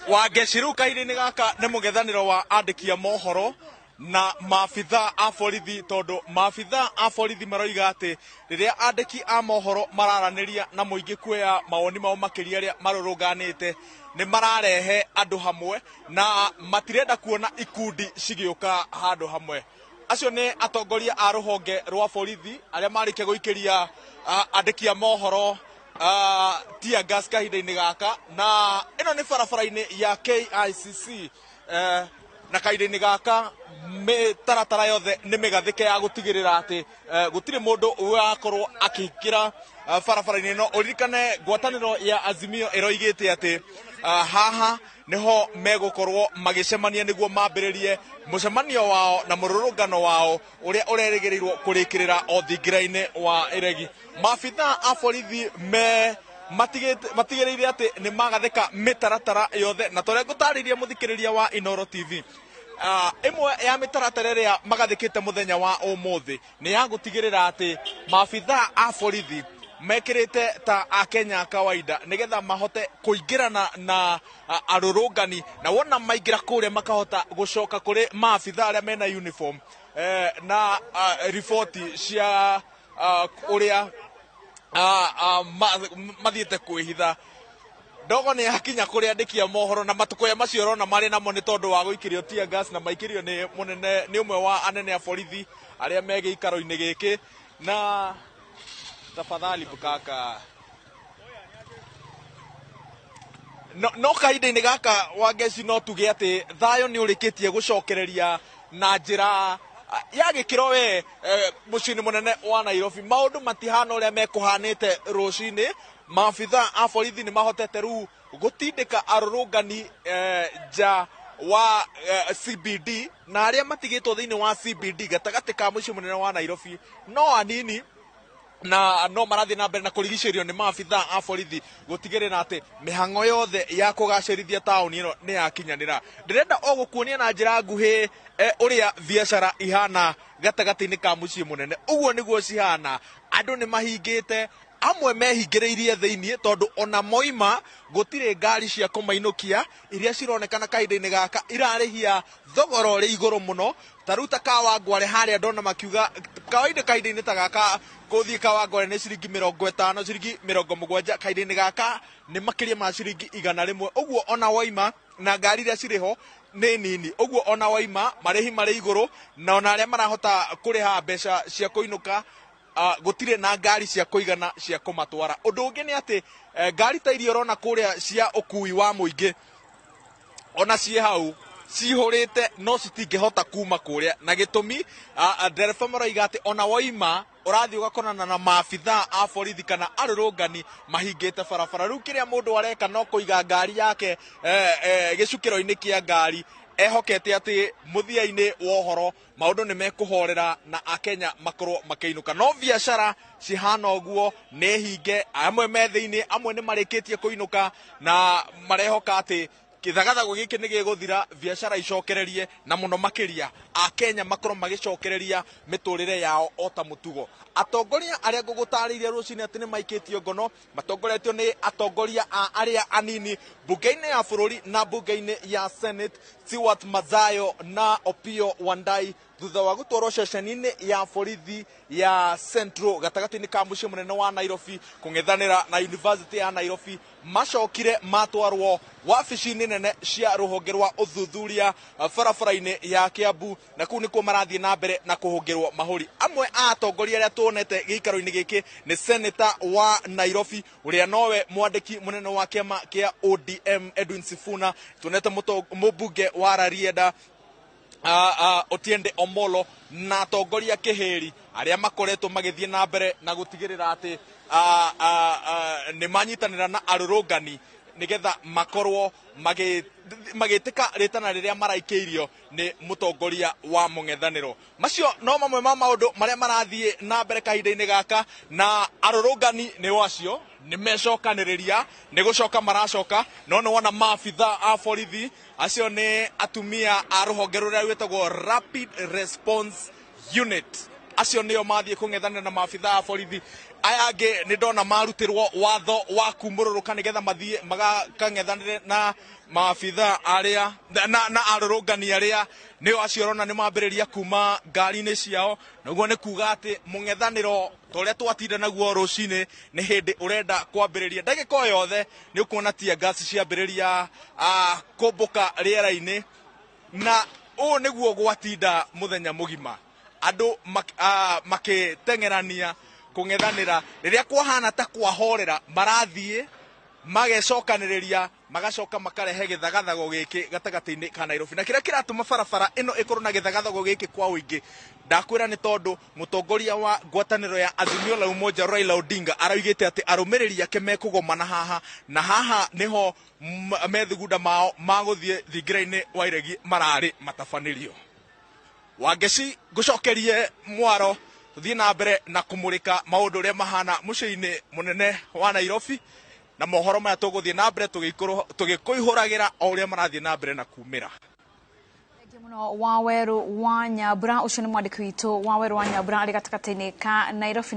Wangeci rĩu kahinda-inĩ gaka nĩ mũng'ethanĩro wa andĩki a mohoro na maabitha a borithi, tondũ maabitha a borithi maroiga atĩ rĩrĩa andĩki a mohoro mararanĩria na mũingĩ kuoya mawoni mao makĩria arĩa marũrũnganĩte, nĩ mararehe andũ hamwe na matirenda kuona ikundi cigĩũka handũ hamwe. Acio nĩ atongoria a rũhonge rwa borithi arĩa marĩkia gũikĩria andĩki a mohoro tear gas kahinda-inĩ gaka, na ĩno nĩ barabara-inĩ ya KICC, na kahinda-inĩ gaka mĩtaratara yothe nĩ mĩgathĩke ya gũtigĩrĩra atĩ gũtirĩ mũndũ ũrakorwo akĩingĩra barabara-inĩ ĩno. Ũririkane ngwatanĩro ya Azimio ĩroigĩte atĩ haha nĩho megũkorwo magĩcemania nĩguo mambĩrĩrie mũcemanio wao na mũrũrũngano wao ũrĩa ũrerĩgĩrĩirwo kũrĩkĩrĩra o thingira-inĩ wa Iregi. Maabitha a borithi me matigĩrĩire atĩ nĩ magathĩka mĩtaratara yothe, na torĩa ngũtarĩirie mũthikĩrĩria wa Inooro TV, ĩmwe ya mĩtaratara ĩrĩa magathĩkĩte mũthenya wa ũmũthĩ nĩ ya gũtigĩrĩra atĩ maabitha a borithi mekĩrĩte ta Akenya kawaida nĩgetha mahote kũingĩrana na arũrũngani, na wona maingĩra kũrĩa makahota gũcoka kũrĩ maabitha arĩa mena uniform na riboti cia ũrĩa mathiĩte kwĩhitha. Ndogo nĩ yakinya kũrĩ andĩki a mohoro, na matukũya macio ũrona marĩ namo nĩ tondũ wa gũikĩrio tear gas, na maikĩrio nĩ mũnene, nĩ ũmwe wa anene a borithi arĩa me gĩikaro-inĩ gĩkĩ. Na tafadhali bukaka no kahinda-inĩ gaka Wangeci, no tuge atĩ thayũ nĩ ũrĩkĩtie gũcokereria na njĩra ya gĩkĩro we mũciĩ-inĩ mũnene wa Nairobi. Maũndũ matihana ũrĩa mekũhanĩte rũcinĩ. Maabitha a borithi nĩ mahotete rĩu gũtindĩka arũrũngani nja wa CBD, na arĩa matigĩtwo thĩinĩ wa CBD gatagatĩ ka mũciĩ mũnene wa Nairobi no anini, na no marathiĩ na mbere na kũrigicĩrio nĩ maabitha a borithi gũtigĩrĩra atĩ mĩhang'o yothe ya kũgacĩrithia taũni ĩno nĩ yakinyanĩra. Ndĩrenda o gũkuonia na njĩra nguhĩ ũrĩa biacara ihana gatagatĩ-inĩ ka mũciĩ mũnene. Ũguo nĩguo cihana, andũ nĩ mahingĩte, amwe mehingĩrĩirie thĩinĩ tondũ ona moima gũtirĩ ngari cia kũmainũkia iria cironekana kahinda-inĩ gaka irarĩhia thogora ũrĩ igũrũ mũno. Ta rĩu ta Kawangware harĩa ndona makiuga kawaida kahinda-inĩ ta gaka gũthiĩ Kawangware nĩ ciringi 50, ciringi 70, kahinda-inĩ gaka nĩ makĩria ma ciringi 100. Ũguo ona waima na ngari iria cirĩ ho nĩ nini, ũguo ona waima marĩhi marĩ igũrũ, na ona arĩa marahota kũrĩha mbeca cia kũinũka, gũtirĩ na ngari cia kũigana cia kũmatwara. Ũndũ ũngĩ nĩ atĩ ngari ta iria ũrona kũrĩa cia ũkui wa mũingĩ ona ciĩ hau cihũrĩte no citingĩhota kuma kũrĩa, na gĩtũmi ndereba maroiga atĩ ona waima ũrathiĩ ũgakonana na maabitha a borithi kana arũrũngani mahingĩte barabara. Rĩu kĩrĩa mũndũ areka no kũiga ngari yake gĩcukĩro-inĩ kĩa ngari ehokete atĩ mũthia-inĩ wa ũhoro maũndũ nĩ mekũhorera na Akenya makorwo makĩinũka. No biacara cihana ũguo nĩ hinge, amwe me thĩinĩ, amwe nĩ marĩkĩtie kũinũka na marehoka atĩ kĩthagathagũ gĩkĩ nĩ gĩgũthira, biacara icokererie, na mũno makĩria Akenya makorwo magĩcokereria mĩtũrĩre yao o ta mũtugo. Atongoria arĩa ngũgũtarĩirie rũcinĩ atĩ nĩ maikĩtio ngono matongoretio nĩ atongoria a arĩa anini mbunge-inĩ ya bũrũri na mbunge-inĩ ya Senate, Stewart Madzayo na Opiyo Wandayi, thutha wa gũtwarwo ceceni-inĩ ya borithi ya Central gatagatĩ-inĩ ka mũciĩ mũnene wa Nairobi kũng'ethanĩra na University ya Nairobi, macokire matwarwo wabici-inĩ nene cia rũhonge rwa ũthuthuria barabara-inĩ ya Kiambu, na kũu nĩkuo marathiĩ na mbere na kũhũngĩrwo mahũri. Amwe a atongoria arĩa tuonete gĩikaro-inĩ gĩkĩ nĩ Senator wa Nairobi ũrĩa nowe mwandĩki mũnene wa kĩama kĩa ODM Edwin Sifuna, tuonete mũmbunge wa Rarieda Otiende Omolo, na atongoria kĩhĩri arĩa makoretwo magĩthiĩ na mbere na gũtigĩrĩra atĩ nĩ manyitanĩra na arũrũngani nĩgetha makorwo magĩtĩka rĩtana rĩrĩa maraikĩirio nĩ mũtongoria wa mũng'ethanĩro. Macio no mamwe ma maũndũ marĩa marathiĩ na mbere kahinda-inĩ gaka, na arũrũngani nĩ acio nĩ mecokanĩrĩria, nĩ gũcoka maracoka, no nĩ wona maabitha a borithi acio nĩ atumia a rũhonge rũrĩa rwĩtagwo Rapid Response Unit, acio nĩo mathiĩ kũng'ethanĩra na maabitha a borithi. Aya angĩ nĩ ndona marutirwo watho wa kumũrũrũka nĩgetha mathiĩ magakang'ethanĩre na maabitha arĩa na arũrũngani arĩa nĩo acio ũrona nĩ mambĩrĩria kuma ngari-inĩ ciao. Naguo nĩ kuga atĩ mũng'ethanĩro ta ũrĩa twatinda naguo rũcinĩ nĩ hĩndĩ ũrenda kwambĩrĩria. Ndagĩka o yothe nĩ ũkuona tear gas ciambĩrĩria kũmbũka rĩera-inĩ, na ũũ nĩguo gwatinda mũthenya mũgima andũ makĩteng'erania kũng'ethanĩra. Rĩrĩa kwahana ta kwahorera, marathiĩ magecokanĩrĩria, magacoka makarehe gĩthagathago gĩkĩ gatagatĩ-inĩ ka Nairobi. Na kĩrĩa kĩratũma barabara ĩno ĩkorwo na gĩthagathago gĩkĩ kwa ũingĩ, ndakwĩra nĩ tondũ mũtongoria wa ngwatanĩro ya Azimio la Umoja Raila Odinga araugĩte atĩ arũmĩrĩri ake mekũgomana haha, na haha nĩho methugunda mao magũthiĩ thingira-inĩ wa iregi mararĩ matabanĩrio. Wangeci, ngũcokerie mwaro tũthiĩ na mbere na kũmũrĩka maũndũ ũrĩa mahana mũciĩ-inĩ mũnene wa Nairobi, na mohoro maya tũgũthiĩ na mbere tũgĩkũihũragĩra o ũrĩa marathiĩ na mbere na kumĩra. Thengiũ mũno Waweru wa Nyambura. Ũcio nĩ mwandĩki witũ Waweru wa Nyambura arĩ gatagatĩ-inĩ ka Nairobi.